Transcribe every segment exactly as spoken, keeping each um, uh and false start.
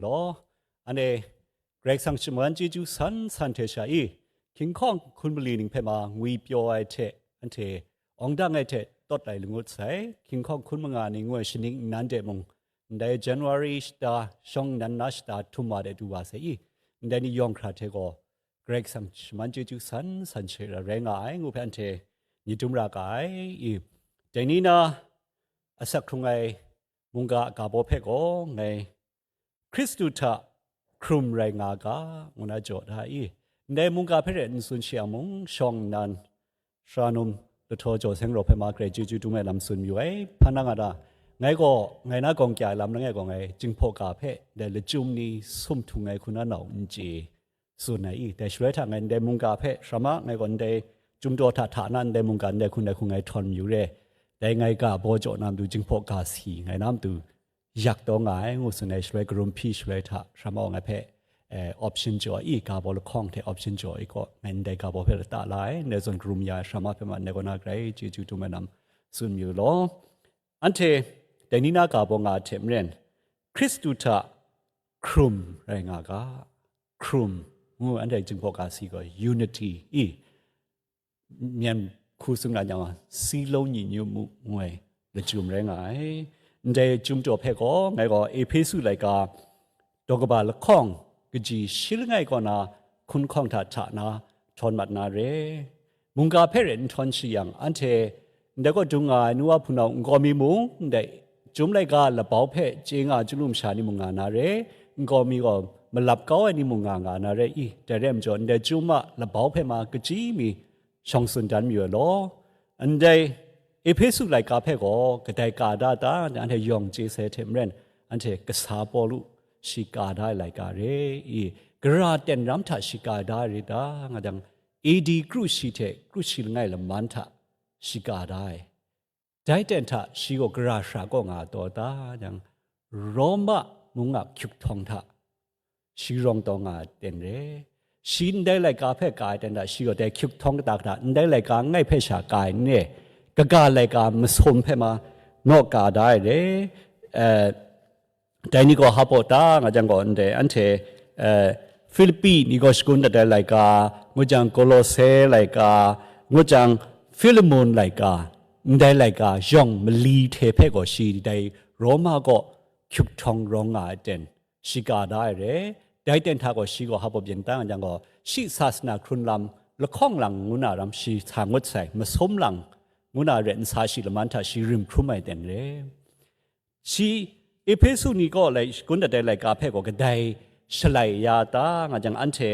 law, anhte Karai Kasang shaman chyeju san san hte sha i, hkying hkawng hkun mali ning hpe ma ngwi pyaw ai hte, anhte awng dang ai hte tawt ai langut sai, hkying hkawng hkun manga ni ngu ai shaning nnan de mung, ndai January shata shawng nnan na shata htum wa de du wa sai i, ndai ni yawng hkra hte gaw, Karai Kasang shaman chyeju san san hte sha rai nga ai ngu hpe anhte myit dum ra ga ai i, dai ni na asak hkrung ai mungga a ga baw hpe gaw ngai Hkristu hta hkrum rai nga ga, ngu na jaw da i, ndai mungga hpe rai n tsun shi a mung, shawng nnan, sara num, lahtaw jaw seng raw hpe ma Karai chyeju dum ai lam tsun mayu ai. Hpa na nga da, ngai gaw, ngai na gawng kya ai lam langai gaw ngai, Jinghpaw ga hpe ndai lachyum ni sum htung ai hku na nau n chye tsun ai i, dai shaloi hta ngai ndai mungga hpe, sara ma, ngai gaw ndai Chyum daw hta hta na ndai mungga ndai hku ndai hku ngai htawn mayu re, dai ngai ga baw jaw na matu Jinghpaw ga si ngai na matu yak taw nga ai, ngu tsun ai shaloi, karum hpyi shaloi hta, sara ma gaw ngai hpe, eh, option jaw i, ga baw lahkawng hte option jaw i gaw, ngai ndai ga baw hpe lata la ai, ndai zawn karum ya ai sara ma hpe ma, ndai kaw na grai chyeju dum ai lam tsun mayu law. Anhte dai ni na ga baw nga ai hte maren, Hkristu hta hkrum rai nga ga. Hkrum ngu anhte Jinghpaw ga si gaw unity i, myen hku tsun na yang, si long nyi nyu mu ngu ai lachyum rai nga ai. Ndai chyum daw hpe gaw, ngai gaw Ehpesu laika daw kaba lahkawng kaji shi langai kaw na hkun hkawng hta hta na htawn mat na re. Mungga hpe rai n htawn shi yang, anhte ndai kaw dung nga ai nu wa hpunau nkau mi mung, ndai chyum laika labau hpe chye nga chyalu masha ni mung nga na re, nkau mi gaw malap kau ai ni mung nga nga na re i, dai rai majaw, ndai chyum a labau hpe ma kaji mi shawng tsun dan mayu ai law, ndai Ehpesu laika hpe gaw kadai ka da ta, anhte yawng chye sai hte maren, anhte kasa Pawlu shi ka da ai laika re i, gara ten ram hta shi ka da ai re ta, nga jang, A D kru shi hte kru shi langai laman hta shi ka da ai. Dai ten hta shi gaw gara shara kaw nga taw ta jang, Roma mung a hkyuk htawng hta shi rawng taw nga ai ten re. Shi ndai laika hpe ka ai ten hta shi gaw dai hkyuk htawng kata hta ndai laika langai hpe sha ka ai n re, kaga laika masum hpe ma naw ka da ai re. Eh, Dai ni gaw hpa baw ta nga jang gaw, ndai anhte, eh, Filipi ni gaw shagun dat ai laika, ngut jang Kolose laika, ngut jang Filemon laika, ndai laika yawng mali hte hpe gaw shi dai Roma kaw hkyuk htawng rawng nga ai ten shi ka da ai re. Dai ten hta gaw shi gaw hpa baw byin ta nga jang gaw, shi sasana hkrun lam lahkawng lang ngu na ram shi sa ngut sai, masum lang ngu na ret nsa shi laman hta shi rim hkrum ai ten re. Shi Ehpesu ni kaw lai, shagun dat ai laika hpe gaw kadai shalai ya ta nga jang, anhte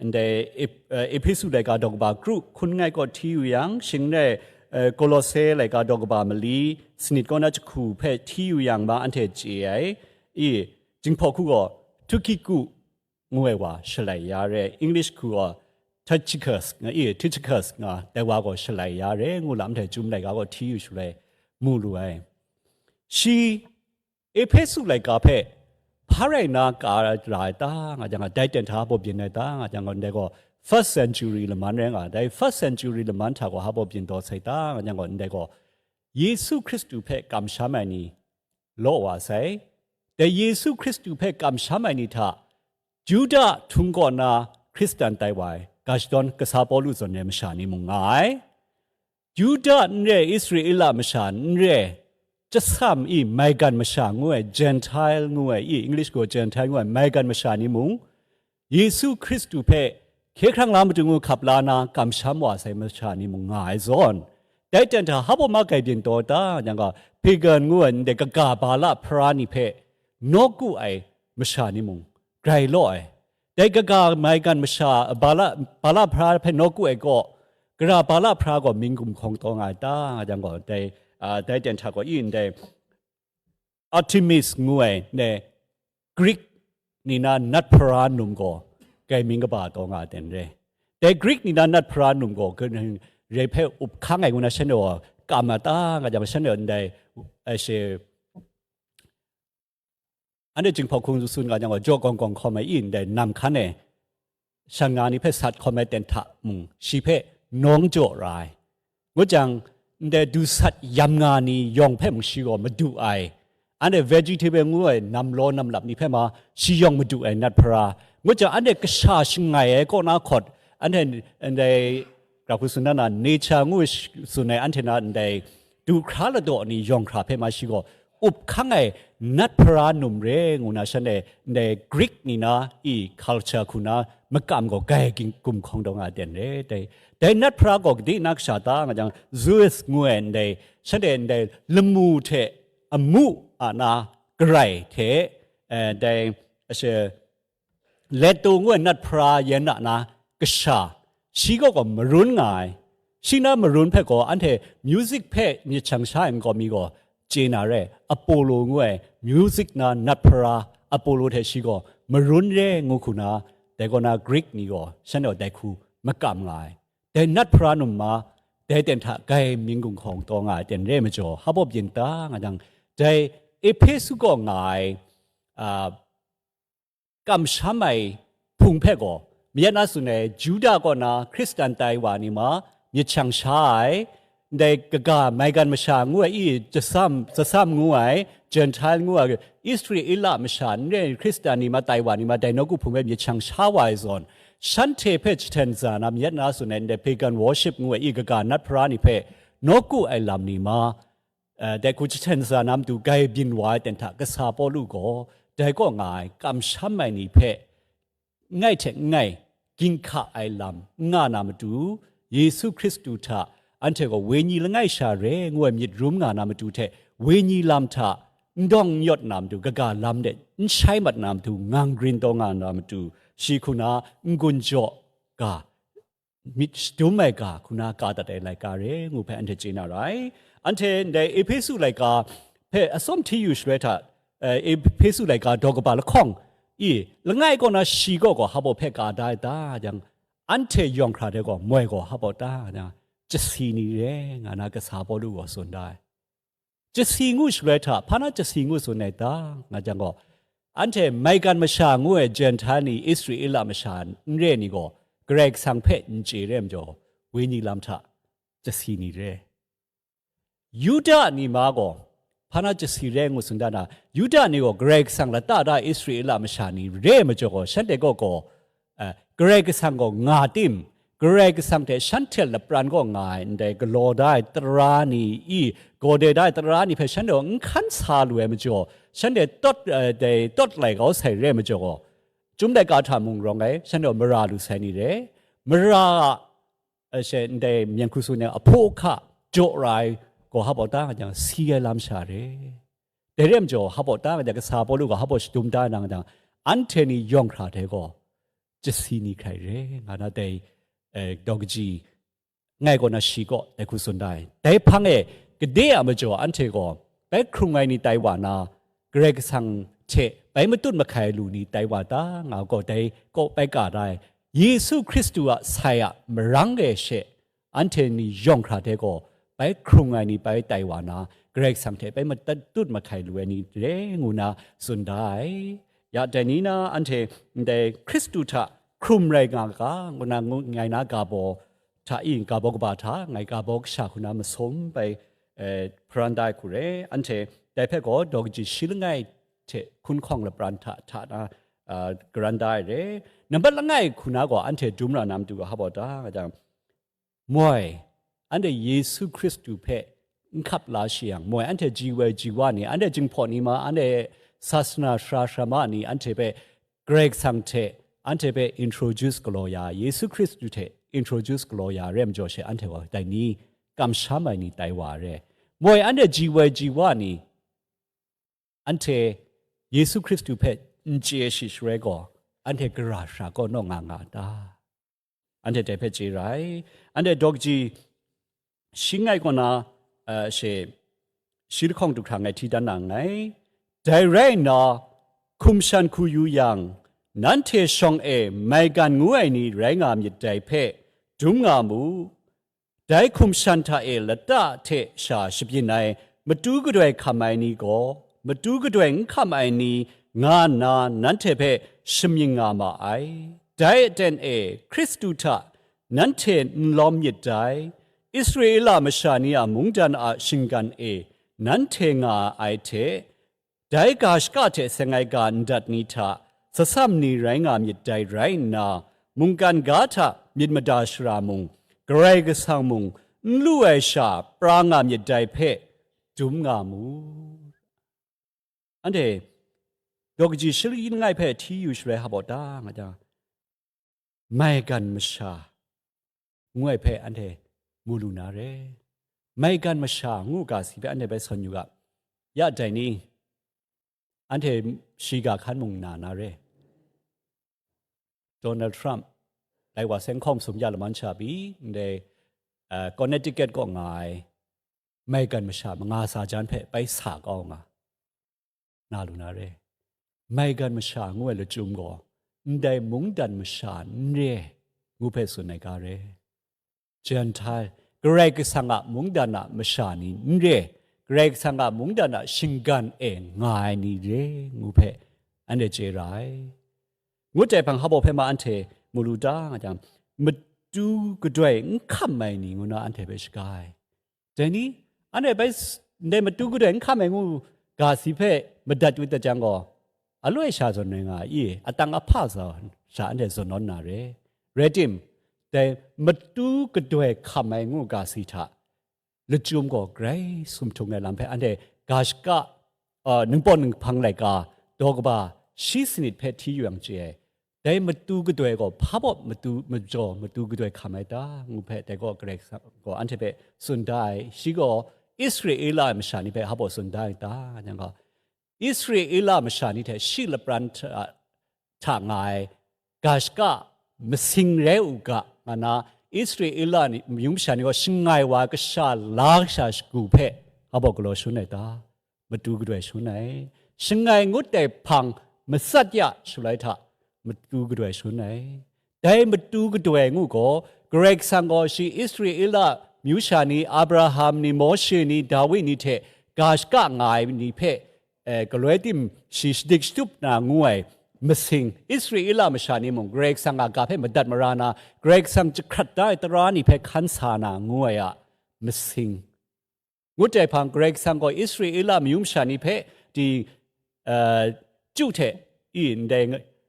ndai Ep-, eh, Ehpesu laika daw kaba kru hkun langai kaw hti yu yang, shing n rai, eh, Kolose laika daw kaba mali sanit kaw na jahku hpe hti yu yang ma anhte chye ai. I, Jinghpaw hku gaw Tukiku ngu ai wa shalai ya re, English hku gaw Tychicus nga i, Tychicus nga, dai wa gaw shalai ya re, ngu lam hte chyum laika gaw hti yu shaloi mu lu ai. Shi Ehpesu laika hpe hpa rai na ka ra ai ta nga jang, dai ten hta hpa baw byin ai ta nga jang gaw, ndai gaw first century laman rai nga, dai first century laman hta gaw hpa baw byin taw sai ta nga jang gaw, ndai gaw Yesu Hkristu hpe kamsham ai ni law wa sai. Dai Yesu Hkristu hpe kamsham ai ni hta Yuda htung kaw na Hkristan tai wa ai, ga shadawn kasa Pawlu zawn ai masha ni mung nga ai. Yuda n re, Israela masha n re, chyasam i maigan masha ngu ai, Gentile ngu ai i, English gaw Gentile ngu ai, maigan masha ni mung, Yesu Hkristu hpe hkye hkrang la matu ngu hkap la na kamsham wa sai masha ni mung nga ai zawn, dai ten hta hpa baw ma grai byin taw ta nga jang gaw, pagan ngu ai ndai kaga Bala hpara ni hpe nawku ai masha ni mung grai law ai. Dai kaga maigan masha Bala, Bala hpara hpe nawku ai gaw, gara Bala hpara gaw mying gumhkawng taw nga ai ta nga jang gaw, dai, ah, dai ten hta gaw i ndai Artemis ngu ai, ndai Greek ni na nat hpara num gaw, grai mying kaba taw nga ai ten re. Dai Greek ni na nat hpara num gaw, kaning re hpe up hkang ai ngu na shanhte gaw kam a ta nga jang, shanhte ndai, eh, she, anhte Jinghpaw hku tsun nga jang gaw, jaw gawng gawng hkawm ai i ndai nam hkan e, shan nga ni hpe sat hkawm ai ten hta mung, shi hpe nawng jaw ra ai. Ngut jang, ndai du sat yam nga ni yawng hpe mung shi gaw madu ai. anhte vegetable ngu ai nam law nam lap ni hpe ma shi yawng madu ai nat hpara, ngut jang, anhte kasha shangai ai kaw na hkawt, anhte ndai, grahku tsun na, nature ngu sh-, tsun ai, anhte na ndai du hkra ladaw ni yawng hkra hpe ma shi gaw up hkang ai nat hpara num re ngu na, shanhte ndai Greek ni na i culture hku na makam gaw grai ging-, gumhkawng taw nga ai ten re. Dai, dai nat hpara gaw gade na kasha ta nga jang, Zeus ngu ai ndai, shanhte ndai lamu hte amu a na garai hte, eh, dai, ashe, Leto ngu ai nat hpara yan a na kasha, shi gaw gaw marun nga ai. Shi na marun hpe gaw anhte music hpe myit shang sha ai nkau mi gaw chye na re, Apollo ngu ai music na nat hpara Apollo hte shi gaw marun re ngu hku na, dai kaw na Greek ni gaw shanhte dai hku makam nga ai. Dai nat hpara num ma, dai ten hta grai mying gumhkawng taw nga ai ten re majaw, hpa baw byin ta nga jang, dai Ehpesu kaw nga ai, a, kamsham ai hpung hpe gaw, mayat na tsun ai, Juda kaw na Hkristan tai wa ni ma myit shang sha ai, ndai kaga maigan masha ngu ai, i, jasam, zasam ngu ai, Gentile ngu ai, Israela masha n re ai Hkristan ni ma, tai wa ni ma, dai nawku hpung hpe myit shang sha wa ai zawn, shanhte hpe jahten za na, mayat na tsun ai, ndai pagan worship ngu ai, i, kaga nat hpara ni hpe nawku ai lam ni ma, eh, dai hku jahten za na matu grai byin wa ai ten hta, kasa Pawlu gaw dai kaw nga ai kamsham ai ni hpe, ngai hte ngai, ginhka ai lam n nga na matu, Yesu Hkristu hta anhte gaw wenyi langai sha re ngu ai myit rum nga na matu hte, wenyi lam hta n dawng n yawt na matu, kaga lam de n shai mat na matu, ngang grin taw nga na matu, shi hku na n-gun jaw ga, myit shadum ai ga hku na ka dat ai laika re ngu hpe anhte chye na rai. Anhte ndai Ehpesu laika hpe atsawm hti yu shaloi hta, eh, Ehpesu laika daw kaba lahkawng i langai kaw na shi gaw gaw hpa baw hpe ka da ai ta jang, anhte yawng hkra hte gaw moi gaw hpa baw ta na, jasi ni re nga na kasa Pawlu gaw tsun da ai. Jasi ngu shaloi hta, hpa na jasi ngu tsun ai ta, nga jang gaw, anhte maigan masha ngu ai Gentile ni, Israela masha n re ni gaw, Karai Kasang hpe n chye re majaw, wenyi lam hta jasi ni re. Yuda ni ma gaw, hpa na jasi re ngu tsun da na, Yuda ni gaw Karai Kasang lata da Israela masha ni re majaw gaw, shanhte gaw gaw, eh, Karai Kasang gaw nga tim, Karai Kasang hte shanhte lapran kaw nga ai ndai galaw da ai tara ni i, gawde da ai tara ni hpe shanhte gaw n hkan sa lu ai majaw, shanhte tawt, eh, dai tawt lai kau sai re ai majaw gaw, Chyum laika hta mung rawng ai, shanhte gaw mara lu sai ni re. Mara a, eh, she ndai myen hkru su ni a hpaw hka jaw ra ai gaw hpa baw ta nga jang, si ai lam sha re. Dai re ai majaw, hpa baw ta nga jang, kasa Pawlu gaw hpa baw shadum da na nga jang, anhte ni yawng hkra hte gaw, jasi ni hkrai re, nga na dai, eh, daw kaji ngai kaw na shi kaw dai hku tsun da ai. Dai hpang e, gade a majaw anhte gaw bai hkrung ai ni tai wa na, Karai Kasang hte bai matut mahkai lu ni tai wa ta, nga gaw dai kaw bai ka da ai. Yesu Hkristu a sai a marang e she, anhte ni yawng hkra hte gaw bai hkrung ai ni bai tai wa na, Karai Kasang hte bai matut mahkai lu ai ni re ngu na tsun da ai. Ya dai ni na anhte ndai Hkristu hta hkrum rai nga ga, ngu na ngu, ngai na ga baw hta i, ga baw kaba hta, ngai ga baw kasha hku na masum bai, eh, hparan da ai hku re, anhte dai hpe gaw daw kaji shi langai hte hkun hkawng lapran hta, hta na, ah, garan da ai re. Nambat langai hku na gaw anhte dum ra na matu ga hpa baw ta, nga jang, moi, anhte Yesu Hkristu hpe n hkap la shi yang, moi, anhte ji woi ji wa ni, anhte jinghpaw ni ma, anhte sasana sara sara ma ni, anhte hpe Karai Kasang hte, anhte hpe introduce galaw ya, Yesu Hkristu hte introduce galaw ya re ai majaw she, anhte gaw dai ni kamsham ai ni tai wa re. Moi, anhte ji woi ji wa ni, anhte Yesu Hkristu hpe n chye shi shaloi gaw, anhte gara sara kaw naw nga nga a ta? Anhte dai hpe chye ra ai. Anhte daw kaji shi langai kaw na, eh, she, shi lahkawng du hkra ngai hti dan na nngai. Dai rai nna, hkum shan hku yu yang, nanhte shawng e maigan ngu ai ni rai nga myit dai hpe dum nga mu. Dai hkum shan hta e lata hte sha shabyin ai, matu gadoi hkam ai ni gaw, matu gadoi n hkam ai ni nga nna nanhte hpe shamying nga ma ai. Dai aten e Hkristu hta nanhte n lawm myit dai. Israela masha ni a mungdan a shinggan e nanhte nga ai hte, Dai ga shaka hte seng ai ga ndat ni hta, tsasam ni rai nga myit dai rai nna, mungkan ga hta myit mada shara mung, Karai Kasang mung, n lu ai sha pra nga myit dai hpe dum nga mu. Anhte daw kaji shari langai hpe hti yu shaloi hap awt da nga jang, maigan masha ngu ai hpe anhte mu lu na re. Maigan masha ngu ga si hpe anhte bai sawn yu ga, ya dai ni, anhte shiga hkan mung na na re. Donald Trump, dai wa seng hkawm sum ya laman sha pyi, ndai, uh, Connecticut kaw nga ai maigan masha manga sa jan hpe bai sa kau nga, na lu na re. Maigan masha ngu ai lachyum gaw, ndai mungdan masha n re, ngu hpe tsun ai ga re. Gentile, Karai Kasang a mungdan a masha ni n re, Karai Kasang a mungdan a shinggan e nga ai ni re, ngu hpe anhte chye ra ai. Ngut ai hpang hpaw hpe ma anhte mu lu ta nga jang, matu gadoi n hkam ai ni ngu na anhte hpe shaga ai. Dai ni, anhte bai s-, ndai matu gadoi n hkam ai ngu ga si hpe madat yu dat jang gaw, aloi sha zawn rai nga ai i, atang ahpa za sha anhte zawn nawn na re. Rai tim, dai matu gadoi hkam ai ngu ga si hta lachyum gaw grai sumhtung ai lam hpe anhte ga shaka, uh, ningpawt ninghpang laika daw kaba shi sanit hpe hti yu yang chye ai. Dai matu gadoi gaw hpa baw matu majaw matu gadoi hkam ai ta? Ngu hpe dai gaw Karai Kasang gaw anhte hpe tsun da ai. Shi gaw Israela masha ni hpe hpa baw tsun da ai ta? Yang gaw, Israela masha ni hte shi lapran hta, hta nga ai ga shaka masing rai u ga, nga na Israela ni, mayung masha ni gaw shangai wa kasha la kasha shagu hpe hpa baw galaw shangun ai ta? Matu gadoi shangun ai. Shangai ngut ai hpang matsat ya shaloi hta matu gadoi shangun ai. Dai matu gadoi ngu gaw, Karai Kasang gaw shi Israela myu sha ni, Abraham ni, Mawshe ni, Dawi ni hte ga shaka nga ai ni hpe, eh, galoi tim shi shadik shatup na ngu ai masing, Israela masha ni mung Karai Kasang a ga hpe madat mara na, Karai Kasang jahkrat da ai tara ni hpe hkan sa na ngu ai a masing, ngut ai hpang, Karai Kasang gaw Israela mayum masha ni hpe di, uh, chyu hte i ndai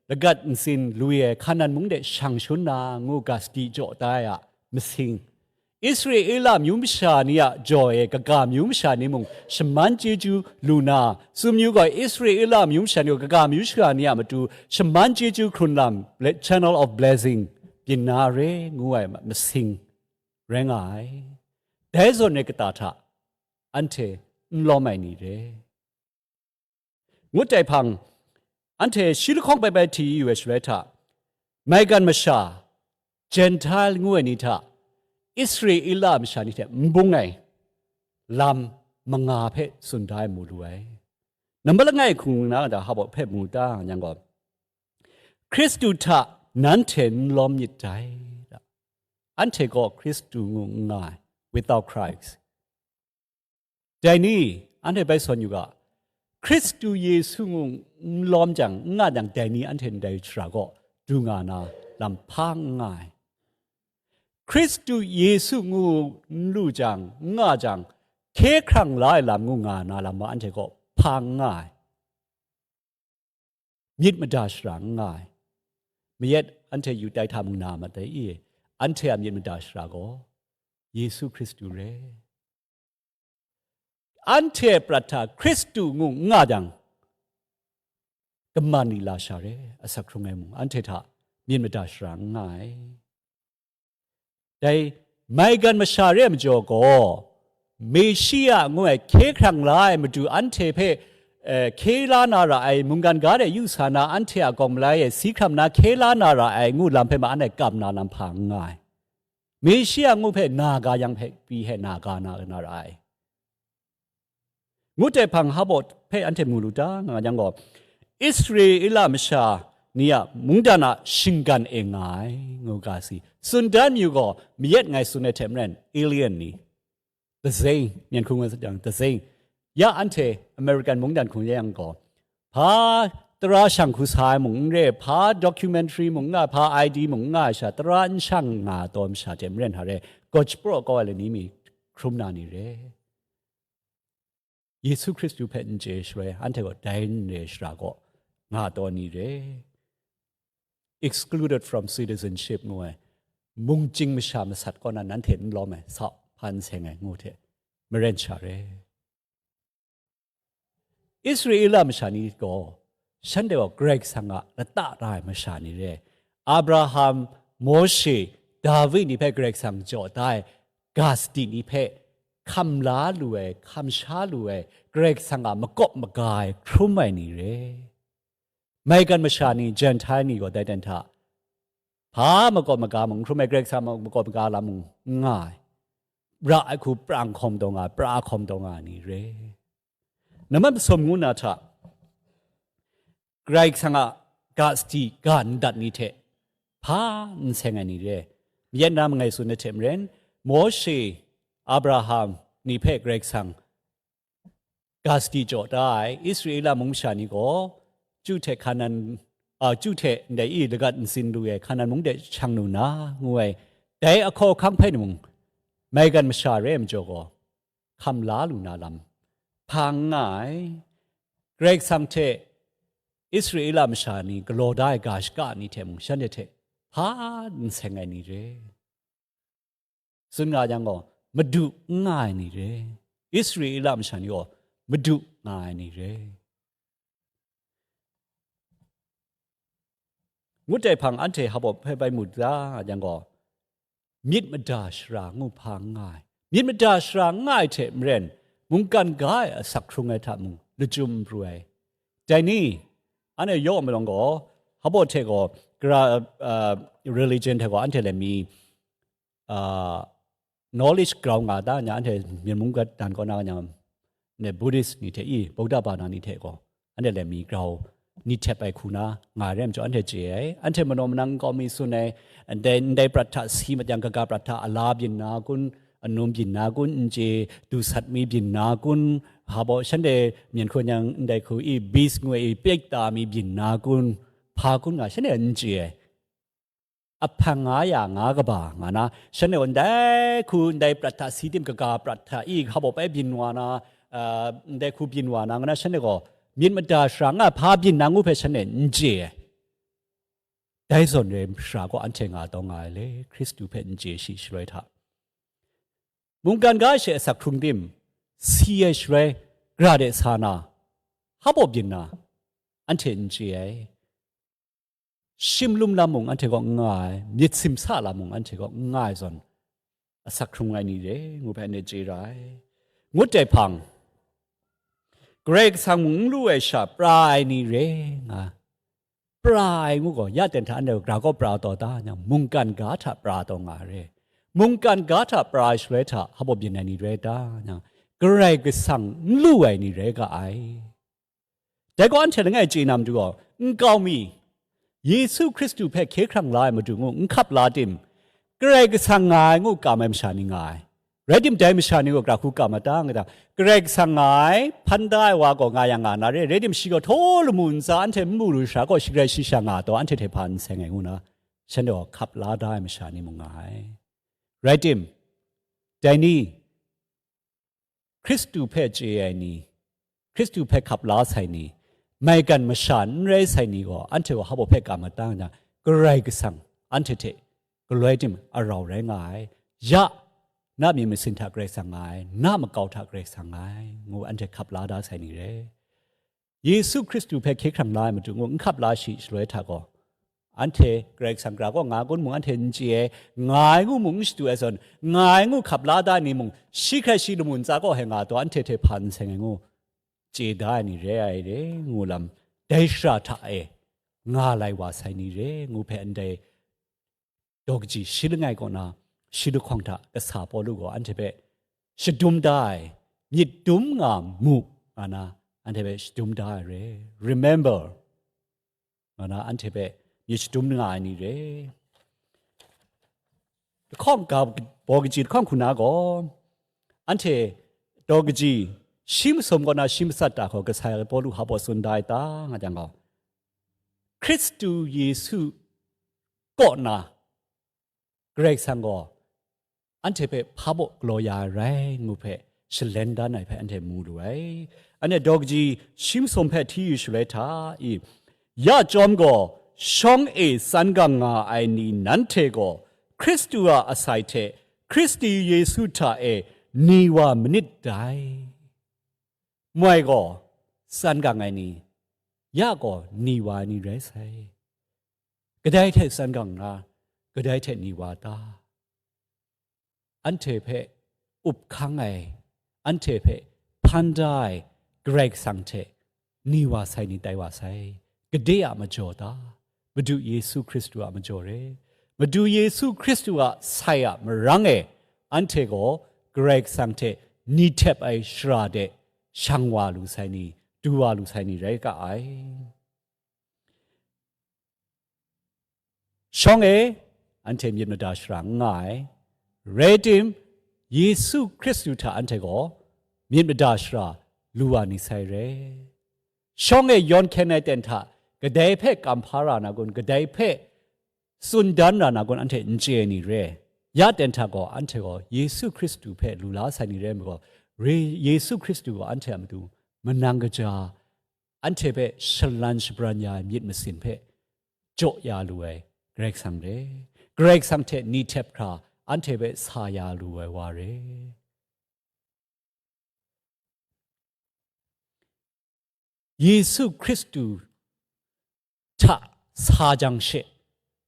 lagat ntsin lui ai Hkanan mung de shang shangun na ngu ga sadi jaw da ai a masing, Israela mayum masha ni a jaw e kaga mayum masha ni mung shaman chyeju lu na, tsun yu gaw, Israela mayum masha ni gaw kaga mayum masha ni a matu shaman chyeju hkrun lam, ble-, channel of blessing, byin na re ngu ai masing rai nga ai. Dai zawn e kata hta anhte n lawm ai ni re. Ngut ai hpang, anhte shi lahkawng bai bai hti yu ai shaloi hta, maigan masha, Gentile ngu ai ni hta, Israela masha ni hte n bung ai lam manga hpe tsun da ai mu lu ai. Nambat langai hkrung na da hpa baw hpe mu ta yang gaw, Hkristu hta nanhte n lawm myit dai. Anhte gaw Hkristu ngu n nga ai, without Christ. Dai ni, anhte bai sawn yu ga, Hkristu Yesu ngu n lawm jang, n nga jang, dai ni anhte ndai shara gaw du nga na lam hpa n nga ai. Hkristu Yesu ngu n lu jang, n nga jang, hkye hkrang la ai lam ngu nga na lam gaw anhte gaw hpa n nga ai. Myit mada shara n nga ai. Mayat anhte yu tai hta mung na mat ai i, anhte a myit mada shara gaw Yesu Hkristu re. Anhte prat hta Hkristu ngu n nga jang, kaman ni lasha re, asak hkrung ai mung, anhte hta myit mada shara n nga ai. Dai maigan masha re ai majaw gaw, Meshia ngu ai hkye hkrang la ai matu anhte hpe, eh, hkye la na ra ai, mungkan ga de yu sa na, anhte a gawng malai e si hkram na hkye la na ra ai ngu lam hpe ma anhte kam na lam hpa n nga ai. Meshia ngu hpe na ga yang hpe pyi hpe na ga na, na ra ai. Ngut ai hpang hpa baw hpe anhte mu lu ta nga yang gaw, Israela masha ni a mungdan a shinggan e nga ai, ngu ga si. Tsun dan mayu gaw, mayat ngai tsun ai hte maren, alien ni, dazeng, myen hkrung ai jang, dazeng. Ya anhte American mungdan hkrung ya yang gaw, hpa tara shang hku sa ai mung n re, hpa documentary mung n nga, hpa I D mung n nga ai sha, tara n shang nga taw masha hte maren hta re, gawch praw kau ai lani mi hkrum na ni re. Yesu Hkristu hpe n chye shaloi, anhte gaw dai n re shara kaw nga taw ni re. Excluded from citizenship ngu ai, mungchying masha masat kaw na nanhte n lawm ai, sau, hpa n seng ai ngu hte maren sha re. Israela masha ni gaw, shanhte gaw Karai Kasang a lata ra ai masha ni re. Abraham, Mawshe, David ni hpe Karai Kasang jaw da ai ga sadi ni hpe hkam la lu ai, hkam sha lu ai, Karai Kasang a makawp maga ai hkrum ai ni re. Maigan masha ni, Gentile ni gaw dai dan hta, hpa makawp maga mung, n hkrum ai, Karai Kasang a makawp maga lam mung n nga ai, ra ai hku prang hkawm taw nga ai, pra hkawm taw nga ai ni re. Nambat masum ngu na hta, Karai Kasang a ga sadi ga ndat ni hte hpa n seng ai ni re. Mayen na mangai tsun ai hte maren, Mawshe, Abraham ni hpe Karai Kasang ga sadi jaw da ai Israela mung masha ni gaw, Ju hte Hkanan, a, Ju hte ndai i lagat ntsin lu ai Hkanan mung de shang lu na, ngu ai, dai ahkaw ahkang hpe mung, maigan masha re ai majaw gaw, hkam la lu na lam hpa n nga ai. Karai Kasang hte Israela masha ni galaw da ai ga shaka ni hte mung, shanhte hte hpa n seng ai ni re. Tsun nga yang gaw, madu n nga ai ni re. Israela masha ni gaw, madu nga ai ni re. Ngut ai hpang anhte hpa baw hpe bai mu da yang gaw, myit mada shara ngu hpa n nga ai. Myit mada shara n nga ai hte maren, mungkan ga ai asak hkrung ai hta mung lachyum pru ai. Dai ni, anhte yaw malawng gaw, hpa baw hte gaw, gara, uh, religion hte gaw anhte le mi, uh, knowledge grau nga da, nya anhte Myen mung gat dan kaw na nya, ne Buddhist ni hte i, Buddha ba na ni hte gaw, anhte le mi grau ni htep ai hku na nga ai rai majaw, anhte chye ai. Anhte manaw manang nkau mi tsun ai, ndai, ndai prat hta si mat yang, kaga prat hta ala byin na kun, anum byin na kun, n chye, du sat mi byin na kun, hpa baw shanhte myen hkun yang ndai hku i, beast ngu ai i, pyet ta mi byin na kun, hpa kun nga, shanhte n chye ai. Ahpang nga ya nga kaba nga na, shanhte gaw ndai hku ndai prat hta si tim, kaga prat hta i hka baw bai byin wa na, ah, ndai hku byin wa na, nga na shanhte gaw myit mada shara nga hpa byin na ngu hpe shanhte n chye ai. Dai zawn re shara gaw anhte nga taw nga ai le, Hkristu hpe n chye shi shaloi hta. Mungkan ga she asak hkrung tim, si ai shaloi, gara de sa na, hpa baw byin na, anhte n chye ai. Shim lum lam mung anhte kaw n nga ai, myit simsa lam mung anhte kaw n nga ai zawn, asak hkrung ai ni re, ngu hpe anhte chye ra ai. Ngut ai hpang, Karai Kasang mung n lu ai sha pra ai ni re nga. Pra ai ngu gaw, ya ten hta anhte gra kaw pra taw da, yang mungkan ga hta pra taw nga ai re. Mungkan ga hta pra ai shaloi hta, hpa baw byin ai ni rai ta, yang Karai Kasang n lu ai ni rai ga ai. Dai gaw anhte langai chye na matu gaw, nkau mi, Yesu Hkristu hpe hkye hkrang la ai matu ngu n hkap la tim, Karai Kasang nga ai ngu kam ai masha ni nga ai. Rai tim, dai masha ni gaw gara hku kam a ta, nga ta, Karai Kasang nga ai, hpan da ai wa gaw nga yang nga na re, rai tim, shi gaw htaw lamu ntsa anhte n mu lu shara gaw, shi garai shi sha nga taw, anhte hte hpa n seng ai ngu na, shanhte gaw hkap la da ai masha ni mung nga ai. Rai tim, dai ni, Hkristu hpe chye ai ni, Hkristu hpe hkap la sai ni, maigan masha n rai sai ni gaw, anhte gaw hpa baw hpe kam a ta, nga, Karai Kasang anhte hte galoi tim arau rai nga ai, ya, na myit masin hta Karai Kasang nga ai, na makau hta Karai Kasang nga ai, ngu anhte hkap la da sai ni re. Yesu Hkristu hpe hkye hkrang la ai matu ngu n hkap la shi shaloi hta gaw, anhte Karai Kasang gara kaw nga kun mung anhte n chye ai, nga ai ngu mung n shadu ai zawn, nga ai ngu hkap la da ai ni mung, shi hkrai shi lamu ntsa kaw he nga taw, anhte hte hpa n seng ai ngu chye da ai ni re ai re, ngu lam, dai shara hta e nga lai wa sai ni re, ngu hpe ndai daw kaji shi langai kaw na, shi lahkawng hta kasa Pawlu gaw anhte hpe shadum da ai, myit dum nga mu, nga na, anhte hpe shadum da ai re. Remember, nga na, anhte hpe myit shadum nga ai ni re. Lahkawng ga, baw kaji lahkawng hku na gaw, anhte daw kaji shi masum kaw na shi matsat ta hkaw kasa Pawlu hpa baw tsun da ai ta, nga jang gaw, Hkristu Yesu kaw na Karai Kasang gaw anhte hpe hpa baw galaw ya ai rai ngu hpe, shalen dan ai hpe anhte mu lu ai. Anhte daw kaji shi masum hpe hti yu shaloi hta i, ya chyawm gaw, shawng e tsan gang nga ai ni nanhte gaw, Hkristu a asai hte Hkristu Yesu hta e ni wa manit dai. Moi gaw, tsan gang ai ni, ya gaw ni wa ai ni rai sai. Kadai hte tsan gang na, kadai hte ni wa ta? Anhte hpe up hkang ai, anhte hpe hpan da ai Karai Kasang hte ni wa sai ni tai wa sai. Gade a majaw ta? Madu Yesu Hkristu a majaw re. Madu Yesu Hkristu a sai a marang e, anhte gaw Karai Kasang hte ni htep ai shara de shang wa lu sai ni, du wa lu sai ni rai ga ai. Shawng e, anhte myit mada shara n nga ai. Rai tim, Yesu Hkristu hta anhte gaw myit mada shara lu wa ni sai re. Shawng e yawn hkyen ai ten hta, kadai hpe kam hpa ra na kun, kadai hpe tsun dan ra na kun, anhte n chye ai ni re. Ya ten hta gaw, anhte gaw Yesu Hkristu hpe lu la sai ni rai nme gaw, re, Yesu Hkristu gaw anhte a matu manang kaja, anhte hpe shalan shabran ya ai myit masin hpe jaw ya lu ai Karai Kasang re. Karai Kasang hte ni htep hkra anhte hpe sa ya lu ai wa re. Yesu Hkristu hta sa jang she,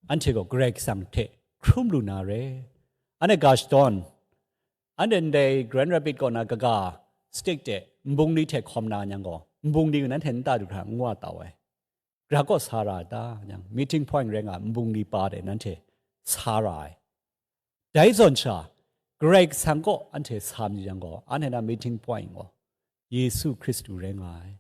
anhte gaw Karai Kasang hte hkrum lu na re. Anhte ga shadawn, anhte ndai Grand Rapids kaw na kaga state de nbungli hte hkawm na yang gaw, nbungli gaw nanhte nta du hkra n wa tau ai. Gara kaw sa ra ai ta? Yang, meeting point rai nga ai nbungli pa de nanhte sa ra ai. Dai zawn sha, Karai Kasang kaw anhte sa mayu yang gaw, anhte na meeting point gaw Yesu Hkristu rai nga ai.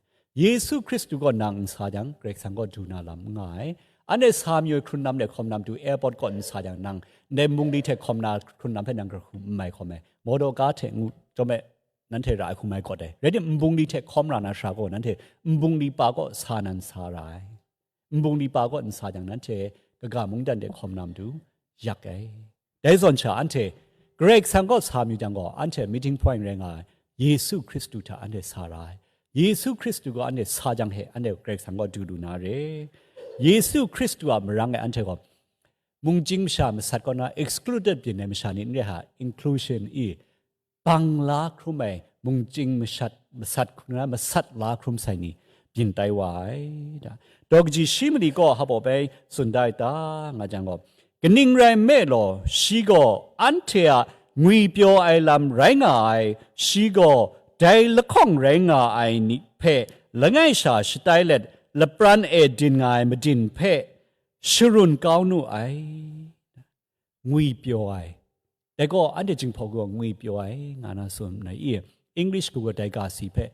Yesu Hkristu kaw nang n sa jang, Karai Kasang kaw du na lam n nga ai. Anhte sa mayu ai hkrun lam de hkawm lam tu airport kaw n sa jang, nang ndai nbungli hte hkawm na hkrun lam hpe nang hkrum n mai hkawm ai. Mawdaw ga hte ngu, chyawm e, nanhte ra ai hkum ai kawt ai. Rai tim, nbungli hte hkawm ra na sara gaw, nanhte nbungli pa kaw sa nan sa ra ai. Nbungli pa kaw n sa jang, nanhte kaga mungdan de hkawm na matu yak ai. Dai zawn sha, anhte Karai Kasang kaw sa mayu jang gaw, anhte meeting point rai nga ai Yesu Hkristu hta anhte sa ra ai. Yesu Hkristu gaw anhte sa jang he, anhte Karai Kasang kaw du lu na re. Yesu Hkristu a marang e anhte gaw mungchying masha masat kaw na excluded byin ai masha ni n re hka, inclusion i bang la hkrum ai mungchying mashat, masat hkrum na, masat la hkrum sai ni byin tai wa ai. Da, daw kaji shi mali gaw hpa baw bai tsun da ai ta, nga jang gaw, kaning rai nme law, shi gaw anhte a ngwipyaw ai lam rai nga ai, shi gaw dai lahkawng rai nga ai ni hpe langai sha shatai let, lapran e din nga ai madin hpe sharun kau nu ai. Ngwipyaw ai. Dai gaw anhte Jinghpaw gaw ngwipyaw ai, nga na tsun ai i? English gaw dai ga si hpe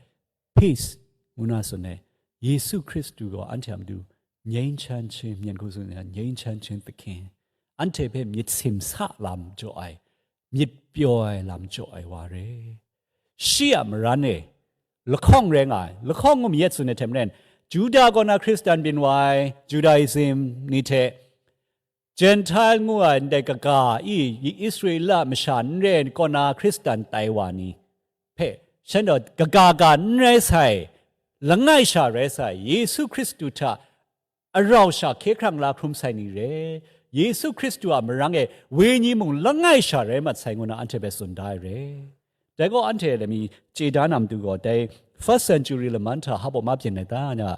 peace ngu na tsun ai. Yesu Hkristu gaw anhte a matu ငြိမ်းချမ်းခြင်း, Myen hku tsun ai ငြိမ်းချမ်းခြင်းသခင်, anhte hpe myit simsa lam jaw ai, myit pyaw ai lam jaw ai wa re. Shi a maran e lahkawng rai nga ai, lahkawng ngu mayat tsun ai hte maren, Juda kaw na Hkristan byin wa ai, Judaism ni hte, Gentile ngu ai ndai kaga i, Israela masha n re ai kaw na Hkristan tai wa ni hpe, shan gaw kaga ga n rai sai, langai sha rai sai, Yesu Hkristu hta arau sha hkye hkrang la hkrum sai ni re, Yesu Hkristu a marang e wenyi mung langai sha rai mat sai ngu na anhte hpe tsun da ai re. Dai gaw anhte lami chye da na matu gaw, dai first century laman hta hpa baw ma byin ai ta, na,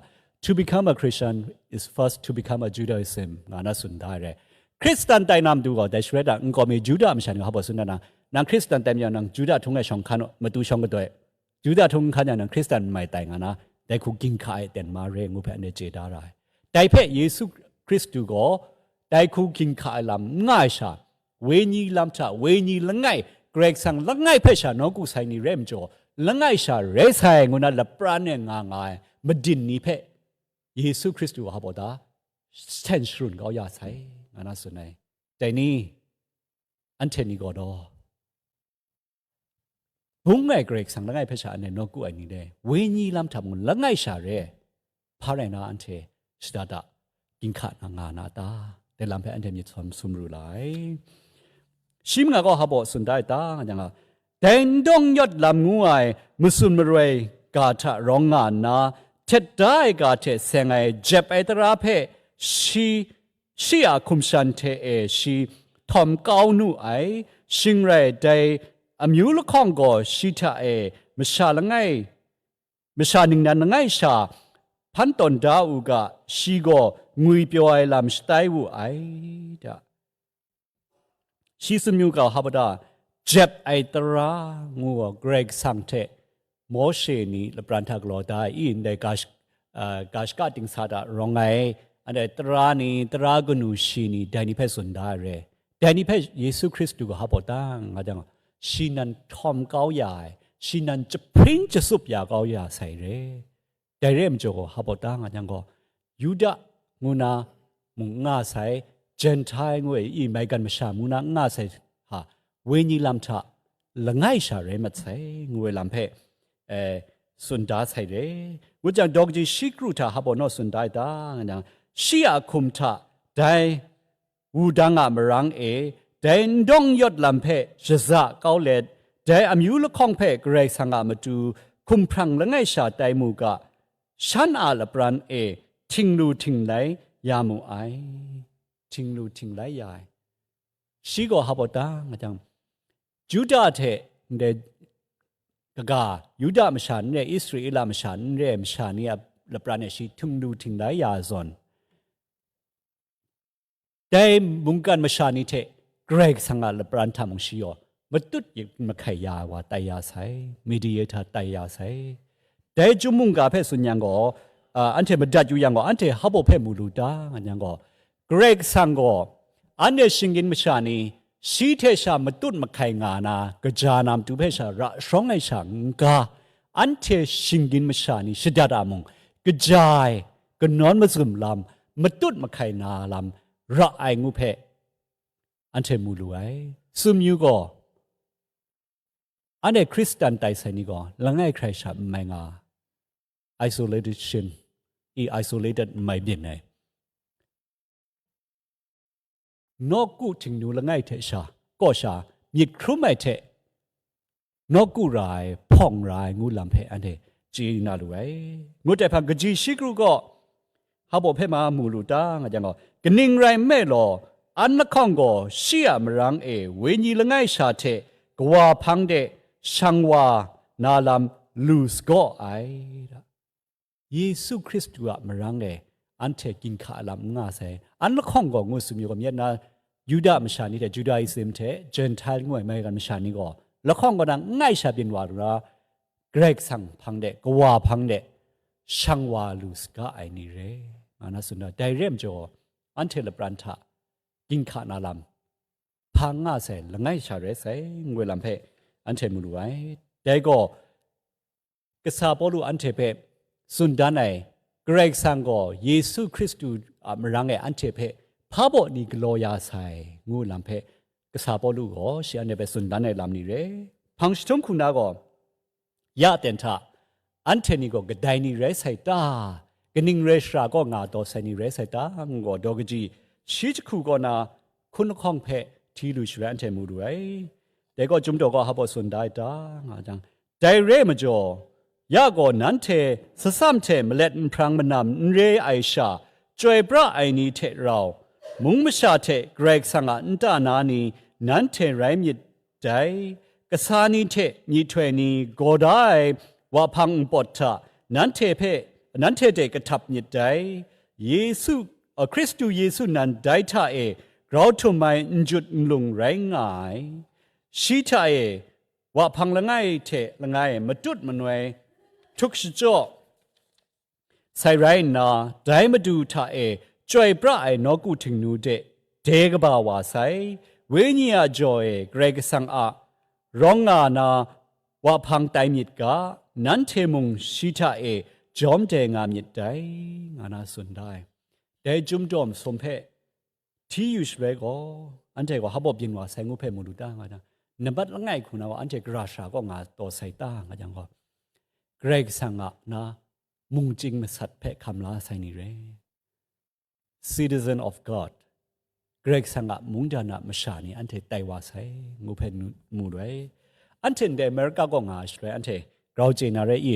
"To become a Christian is first to become a Judaism," nga na tsun da ai re. Hkristan tai na matu gaw, dai shaloi ta nkau mi Juda masha ni hpa baw tsun da na, "Nang Hkristan tai mayu, nang Juda htung e shawng hkan u, matu shawng kadoi, Juda htung n hkan yang, nang Hkristan n mai tai," nga na, dai hku ginhka ai ten ma re ngu hpe anhte chye da ra ai. Dai hpe Yesu Hkristu gaw dai hku ginhka ai lam n nga ai sha, wenyi lam hta wenyi langai, Karai Kasang langai hpe sha nawku sai ni rai majaw, langai sha rai sai ngu na lapran e nga nga ai madin ni hpe Yesu Hkristu wa hpa baw ta, hten sharun kau ya sai, nga na tsun ai. Dai ni, anhte ni gaw daw, bung ai Karai Kasang langai hpe sha anhte nawku ai ni le, wenyi lam hta mung langai sha re, hpa rai na anhte shada da, ginhka na nga na ta? Dai lam hpe anhte myit sawm sum ru la ai. Shi manga gaw hpa baw tsun da ai ta, nga yang a, Dai n dawng yawt lam ngu ai matsun maroi ga hta rawng nga nna, htet da ai ga hte seng ai jep ai tara hpe shi, shi a hkum shan hte e shi htawm kau nu ai, shing rai dai amyu lahkawng gaw shi hta e masha langai, masha ningnan langai sha hpan tawn da u ga, shi gaw ngwi pyaw ai lam shatai wu ai da. Shi tsun yu ga hpa ta, jep ai tara ngu gaw Karai Kasang hte Mawshe ni lapran hta galaw da ai i, ndai ga sh-, ah, ga shaka dingsa hta rawng ai, ndai tara ni, tara kanu shi ni, dai ni hpe tsun da ai re. Dai ni hpe Yesu Hkristu ga hpa ta nga jang, shi nan htawm kau ya ai, shi nan jahpring jasup ya kau ya sai re. Dai re ai majaw gaw, hpa ta nga jang gaw, Yuda ngu na mung n nga sai, Jentail ngu ai i maigan masha ngu na n nga sai, ha, wenyi lam hta langai sha rai mat sai, ngu ai lam hpe, eh, tsun da sai re. Ngu jang, daw kaji shi kru hta hpa naw tsun da ai ta, nga jang, shi a hkum hta dai wudang a marang e, dai n dawng yawt lam hpe shaza kau let, dai amyu lahkawng hpe Karai Kasang a matu hkumhprang langai sha tai mu ga, shan a lapran e htinglu htinglai ya mu ai. Htinglu htinglai ya ai. Shi gaw hpa ta nga jang, Yuda hte ndai kaga, Yuda masha n re, Israela masha n re ai masha ni a lapran e shi htinglu htinglai ya ai zawn, dai mungkan masha ni hte Karai Kasang a lapran hta mung shi yaw matut mahkai ya ai wa tai ya sai, mediator tai ya sai. Dai chyum mungga hpe tsun yang gaw, a, anhte madat yu yang gaw, anhte hpa hpe mu lu ta nga yang gaw, Karai Kasang gaw anhte shinggyim masha ni shi hte sha matut mahkai nga na, kaja na matu hpe sha ra shawng ai sha n ga, anhte shinggyim masha ni shadat a mung, kaja ai, kanawn mazum lam, matut mahkai na lam ra ai ngu hpe anhte mu lu ai. Tsun yu gaw, anhte Hkristan tai sai ni gaw langai hkrai sha n mai nga, isolation i isolated n mai byin ai. Nawku htingnu langai hte sha, kaw sha, myit hkrum ai hte, nawku ra ai, hpawng ra ai ngu lam hpe anhte chye na lu ai. Ngut ai hpang kaji shi kru gaw, hpa hpe ma mu lu ta nga jang gaw, kaning rai nme law, an lahkawng gaw shi a marang e wenyi langai sha hte kawa hpang de shang wa na lam lu sagaw ai. Yesu Hkristu a marang e anhte ginhka lam n nga sai. An lahkawng gaw ngu tsun yu gaw, myit na Yuda masha ni hte, Judaism hte, Gentile ngu ai maigan masha ni gaw, lahkawng kaw na n ngai sha byin wa lu na, Karai Kasang hpang de, kawa hpang de, shang wa lu saga ai ni re, nga na tsun da. Dai re ai majaw, anhte lapran hta ginhka na lam, hpa n nga sai, langai sha rai sai, ngu ai lam hpe anhte mu lu ai. Dai gaw, kasa Pawlu anhte hpe tsun dan ai, Karai Kasang gaw Yesu Hkristu a marang e anhte hpe hpa baw ni galaw ya sai, ngu lam hpe kasa Pawlu gaw shi anhte hpe tsun dan ai lam ni re. Hpang jahtum hku na gaw, ya ten hta, anhte ni gaw kadai ni rai sai ta? Kaning rai shara kaw nga taw sai ni rai sai ta? Ngu gaw, daw kaji shi jahku kaw na hkun lahkawng hpe hti lu sharai anhte mu lu ai. Dai gaw, Chyum daw gaw hpa baw tsun da ai ta? Nga jang, dai re ai majaw, ya gaw nanhte, tsasam hte malet nhprang manam n re ai sha, chyoi pra ai ni hte rau, mung masha hte Karai Kasang a nta na ni nanhte rai myit dai, kasa ni hte myihtoi ni gaw da ai wa hpang npawt hta nanhte hpe, nanhte de kahtap myit dai. Yesu, a, Hkristu Yesu nan dai hta e grau htum ai n jut n lung rai nga ai. Shi hta e wa hpang langai hte langai matut manoi htuk shachyaw sai rai nna, dai Madu hta e chyoi pra ai nawku htingnu de de kaba wa sai. Wenyi a jaw e Karai Kasang a rawng nga na wa hpang tai myit ga, nanhte mung shi hta e jawm de nga myit dai, nga na tsun da ai. Dai Chyum daw masum hpe hti yu shaloi gaw, anhte gaw hpa baw byin wa sai ngu hpe mu lu ta nga jang, nambat langai hku na gaw anhte gara shara kaw nga taw sai ta nga jang gaw, Karai Kasang a na mungchying masat hpe hkam la sai ni re. Citizen of God, Karai Kasang a mungdan a masha ni anhte tai wa sai, ngu hpe nu-, mu lu ai. Anhte ndai Amerika kaw nga ai shaloi, anhte grau chye na rai i,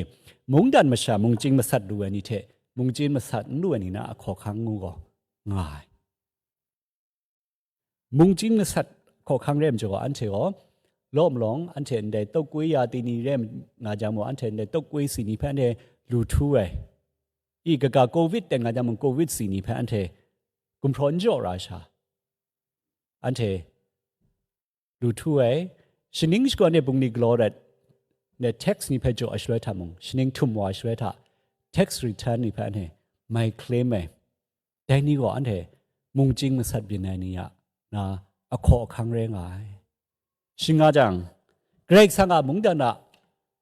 mungdan masha mungchying masat lu ai ni hte mungchying masat n lu ai ni na a hkawhkang ngu gaw nga ai. Mungchying masat hkawhkang rai majaw, anhte gaw law malawng, anhte ndai tawkwi ya ti ni rai nga jang mung, anhte ndai tawkwi si ni hpe anhte lu htu ai. I kaga Covid tai nga jang mung, Covid si ni hpe anhte gumhpraw n jaw ra sha, anhte lu htu ai. Shaning shakawn e bungli galaw dat, ne tax ni hpe jaw ai shaloi hta mung, shaning htum wa ai shaloi hta, tax return ni hpe anhte mai claim ai. Dai ni gaw anhte mungchying masat byin ai ni a na a hkaw ahkang rai nga ai. Shing nga jang, Karai Kasang a mungdan a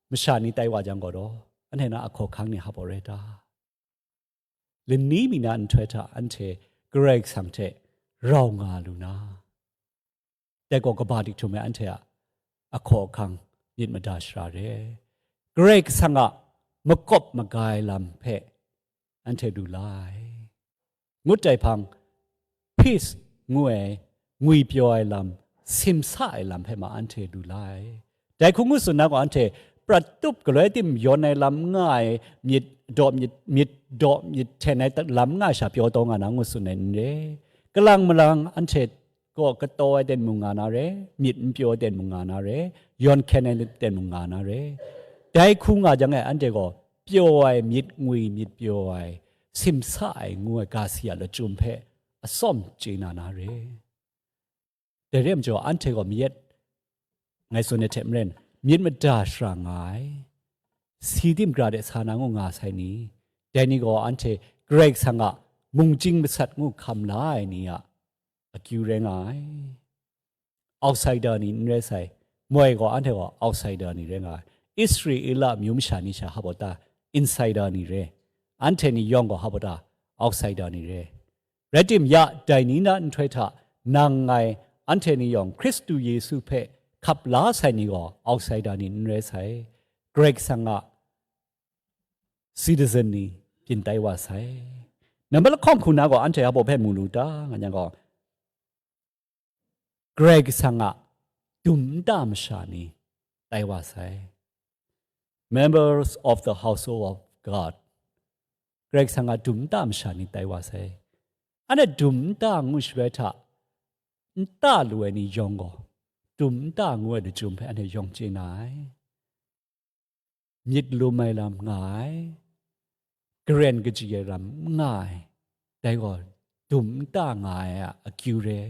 masha ni tai wa jang gaw daw, anhte na a hkaw ahkang ni hpa baw rai ta? Lani mi na nhtoi hta anhte Karai Kasang hte rau nga lu na, dai gaw kaba dik htum e anhte a ahkaw ahkang myit mada shara re. Karai Kasang a makawp maga ai lam hpe anhte lu la ai. Ngut ai hpang, peace ngu ai, ngwipyaw ai lam, simsa ai lam hpe ma anhte lu la ai. Dai hku ngu tsun na gaw, anhte prat tup galoi tim yawn ai lam n nga ai, myit daw myit, myit daw myit hten ai lam n nga ai sha pyaw taw nga na ngu tsun ai n re. Kalang malang anhte gaw kataw ai ten mung nga na re, myit n pyaw ai ten mung nga na re, yawn hkyen ai ten mung nga na re. Dai hku nga jang e, anhte gaw pyaw ai, myit ngwi myit pyaw ai, simsa ai ngu ai ga si a lachyum hpe atsawm chye na na re. Dai re ai majaw, anhte gaw mayat, ngai tsun ai hte maren, myit mada shara nga ai, si tim gra de sa na ngu nga sai ni, dai ni gaw anhte Karai Kasang a mungchying masat ngu hkam la ai ni a akyu rai nga ai. Outsider ni n rai sai, moi gaw anhte gaw outsider ni rai nga ai. Israela amyu masha ni sha hpa baw ta, insider ni re, anhte ni yawng gaw hpa baw ta, outsider ni re. Rai tim, ya dai ni na nhtoi hta nang ngai, anhte ni yawng Hkristu Yesu hpe hkap la sai ni gaw outsider ni n rai sai, Karai Kasang a citizen ni byin tai wa sai. Nambat lahkawng hku na gaw anhte hpa baw hpe mu lu ta nga yang gaw, Karai Kasang a dum nta masha ni tai wa sai. Members of the household of God. Karai Kasang a dum nta masha ni tai wa sai. Anhte dum nta ngu shaloi hta, nta lu ai ni yawng gaw, dum nta ngu ai lachyum hpe anhte yawng chye na ai. Myit lum ai lam nga ai, karen kaji ai lam n nga ai, dai gaw dum nta nga ai a akyu re.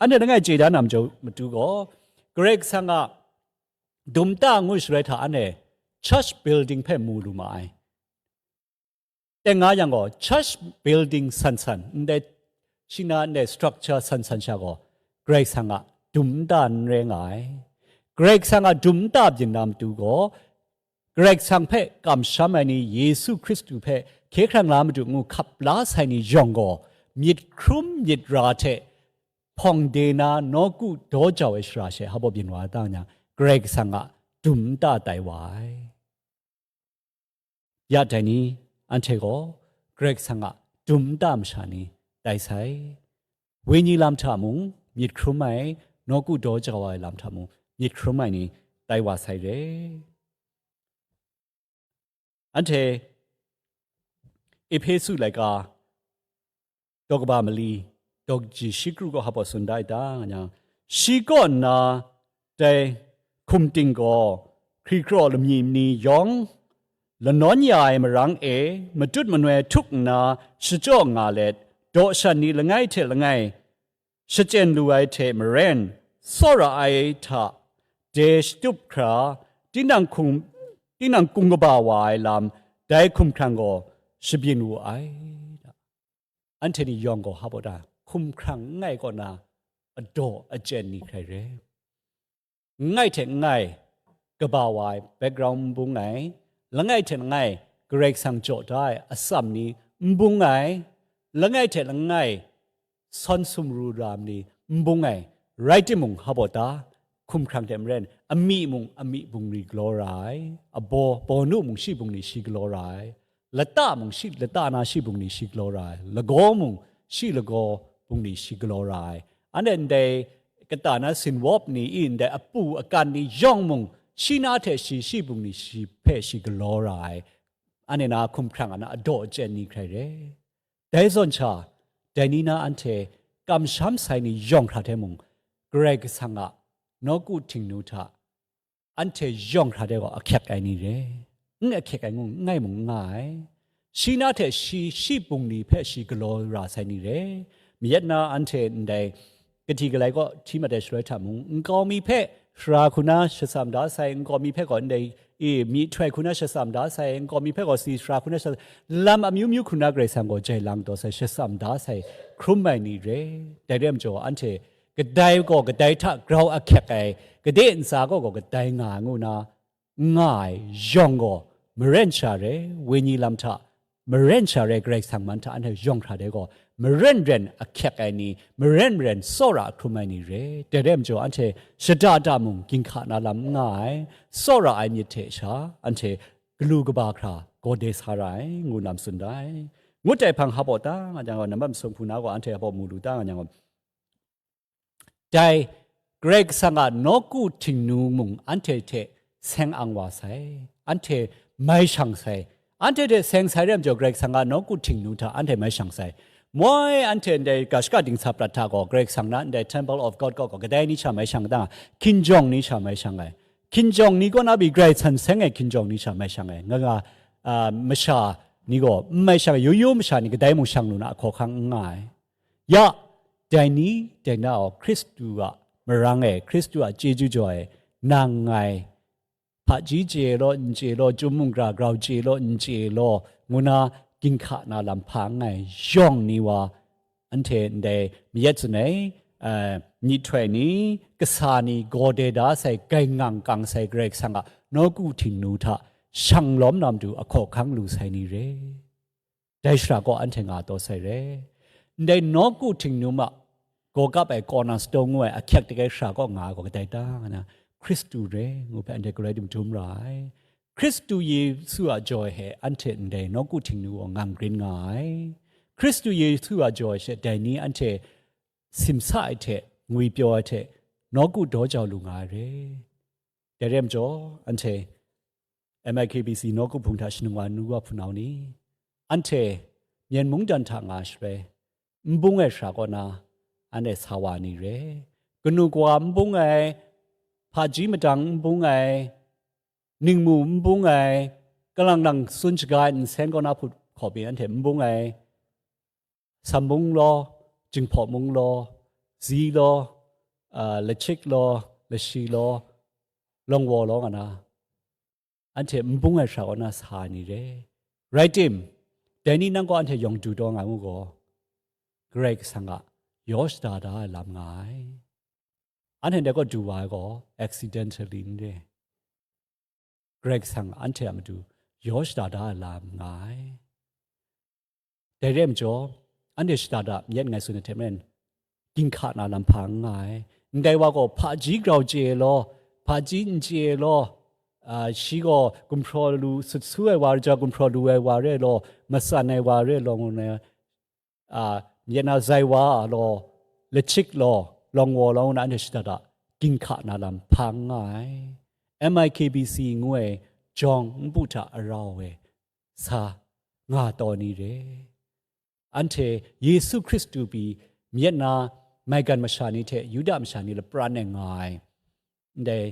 Anhte langai chye da na majaw matu gaw, Karai Kasang a dum nta ngu shaloi hta anhte church building hpe mu lu ma ai. Teng nga yang gaw, church building san san, ndai shi na ndai structure san san sha gaw, Karai Kasang a dum nta n rai nga ai. Karai Kasang a dum nta byin na matu gaw, Karai Kasang hpe kamsham ai ni, Yesu Hkristu hpe hkye hkrang la matu ngu hkap la sai ni yawng gaw, myit hkrum myit ra hte hpawng de na nawku daw jau ai shara she hpa baw byin wa ta nyang, Karai Kasang a dum nta tai wa ai. Ya dai ni, anhte gaw Karai Kasang a dum nta masha ni tai sai. Wenyi lam hta mung myit hkrum ai, nawku daw jau ai lam hta mung myit hkrum ai ni tai wa sai re. Anhte Ehpesu laika daw kaba mali, daw kaji shi kru gaw hpa baw tsun da ai ta nga yang, shi kaw nna dai hkum ting gaw, hkri hkraw lamyi ni yawng lanawn ya ai marang e matut manoi htuk nna shachyaw nga let, daw shan ni langai hte langai shachyen lu ai hte maren, tsawra ai hta de shatup hkra, tinang hkum, tinang kung kaba wa ai lam, dai hkumhkrang gaw shabyin wu ai. Anhte ni yawng gaw hpa baw ta, hkumhkrang langai kaw na adaw achyen ni hkrai re. Langai hte langai kaba wa ai background n bung ai, langai hte langai Karai Kasang jaw da ai atsam ni n bung ai, langai hte langai sawn sumru ra ai ni n bung ai, rai timung, hpa baw ta, hkumhkrang hte maren, amying mung amying bungli galaw ra ai, abaw bawnu mung shi bungli shi galaw ra ai, lata mung shi lata na shi bungli shi galaw ra ai, lagaw mung shi lagaw bungli shi galaw ra ai. Anhte ndai kata na sinwawp ni i ndai apu akan ni yawng mung, shi na hte shi, shi bung ni shi hpe shi galaw ra ai, anhte na hkumhkrang a na adaw achyen ni hkrai re. Dai zawn sha, dai ni na anhte kamsham sai ni yawng hkra hte mung, Karai Kasang a nawku htingnu hta anhte yawng hkra hte gaw ahkyek ai ni re. N ahkyek ai ngu, n ngai mung n nga ai. Shi na hte shi, shi bung ni hpe shi galaw ra sai ni re. Mayat na anhte ndai kahti galai kaw hti mat ai shaloi hta mung, nkau mi hpe sara hku na shatsam da sai, nkau mi hpe gaw ndai, e, myihtoi hku na shatsam da sai, nkau mi hpe gaw si sara hku na shatsam, lam amyu myu hku na Karai Kasang gaw jai lang taw sai, shatsam da sai, hkrum ai ni re. Dai re ai majaw, anhte kadai gaw kadai hta grau ahkyek ai, gade ntsa gaw gaw kadai nga ai ngu na, n nga ai yawng gaw, maren sha re, wenyi lam hta maren sha re, Karai Kasang man hta anhte yawng hkra de gaw, maren ren ahkyek ai ni, maren ren tsawra ahkrum ai ni re. Dai re ai majaw, anhte shada da mung ginhka na lam n nga ai, tsawra ai myit hte sha, anhte galu kaba hkra gawde sa ra ai, ngu na matsun da ai. Ngut ai hpang hpa baw ta nga jang gaw, nambat masum hku na gaw anhte hpa baw mu lu ta nga jang gaw, dai Karai Kasang a nawku htingnu mung anhte hte seng ang wa sai, anhte mai shang sai, anhte hte seng sai re ai majaw, Karai Kasang a nawku htingnu hta anhte mai shang sai. Moi anhte ndai ga shaka dingsa prat hta gaw, Karai Kasang na ndai Temple of God gaw, gaw kadai ni sha mai shang ta nga, hkinjawng ni sha mai shang ai. Hkinjawng ni kaw na pyi Karai Kasang seng ai hkinjawng ni sha mai shang ai. Nga nga, a, masha ni gaw n mai shang ai, yu yu masha ni kadai mung shang lu na ahkaw hkang n nga ai. Ya, dai ni, dai na gaw Hkristu a marang e, Hkristu a chyeju jaw e, nang ngai hpaji chye law, n chye law, chyum munggra grau chye law, n chye law, ngu na ginhka na lam hpa n ngai yawng ni wa, anhte ndai mayat tsun ai, eh, myihtoi ni, kasa ni, gawde da sai, gaingang kang sai Karai Kasang a nawku htingnu hta shang lawm na matu ahkaw hkang lu sai ni re. Dai shara gaw anhte nga taw sai re. Ndai nawku htingnu ma gaw kap ai cornerstone ngu ai ahkyek dai shara gaw nga ai gaw kadai ta nga na, Hkristu re ngu hpe anhte galoi dum dum ra ai. Hkristu Yesu a jaw e he anhte ndai nawku htingnu gaw ngang grin nga ai. Hkristu Yesu a jaw e she dai ni anhte simsa ai hte, ngwipyaw ai hte, nawku daw jau lu nga ai re. Dai re ai majaw, anhte M I K B C nawku hpung hta shanung wa nu wa hpunau ni, anhte myen mungdan hta nga shaloi, n bung ai shara kaw na, anhte sa wa ni re. Kanu kawa n bung ai, hpaji madang n bung ai, ningmu n bung ai, kalang lang tsun shaga ai nsen kaw na hput hkawp i anhte n bung ai, sambung law, jinghpaw mung law, zi law, a, lachik law, lashi law, lawngwaw law nga na, anhte n bung ai shara kaw na sa ai ni re. Rai tim, dai ni nang gaw anhte yawng du taw nga ngu gaw, Karai Kasang a yaw shada da ai lam nga ai. Anhte ndai gaw du wa ai gaw accidentally n re. Karai Kasang anhte a matu yaw shada da ai lam nga ai. Dai re ai majaw, anhte shada da myit ngai tsun ai hte maren, ginhka na lam hpa n nga ai. Ndai wa gaw hpaji grau chye ai law, hpaji n chye ai law, a, shi gaw gumhpraw lu, sut su ai wa re ai, gumhpraw lu ai wa re ai law, matsan ai wa re ai law, ngu na, a, myit na zai wa law, lachik law, lawngwaw law, ngu na anhte shada da ginhka na lam hpa n nga ai. M I K B C ngu ai jawng npu hta arau e sa nga taw ni re. Anhte Yesu Hkristu pyi myit na maigan masha ni hte Yuda masha ni lapran e nga ai, ndai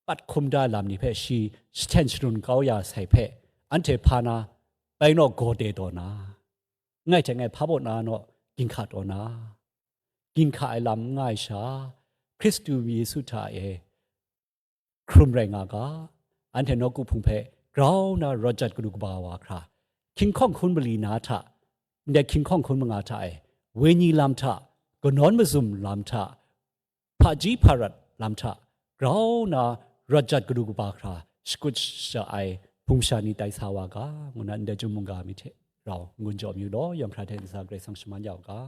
pat hkum da lam ni hpe shi jahten sharun kau ya sai hpe, anhte hpa na bai naw gawde taw na, ngai hte ngai hpa baw na naw ginhka taw na, ginhka ai lam n nga ai sha, Hkristu Yesu hta e hkrum rai nga ga, anhte nawku hpung hpe grau na rawt jat kadu kaba wa hkra, hkying hkawng hkun mali na hta, ndai hkying hkawng hkun manga hta e, wenyi lam hta, kanawn mazum lam hta, hpaji hparat lam hta, grau na rawt jat kadu kaba hkra, shakut sha ai hpung sha ni tai sa wa ga, ngu na ndai chyum mungga mi hte rau n-gun jaw mayu law, yawng hkra hte ntsa Karai Kasang shaman ya u ga.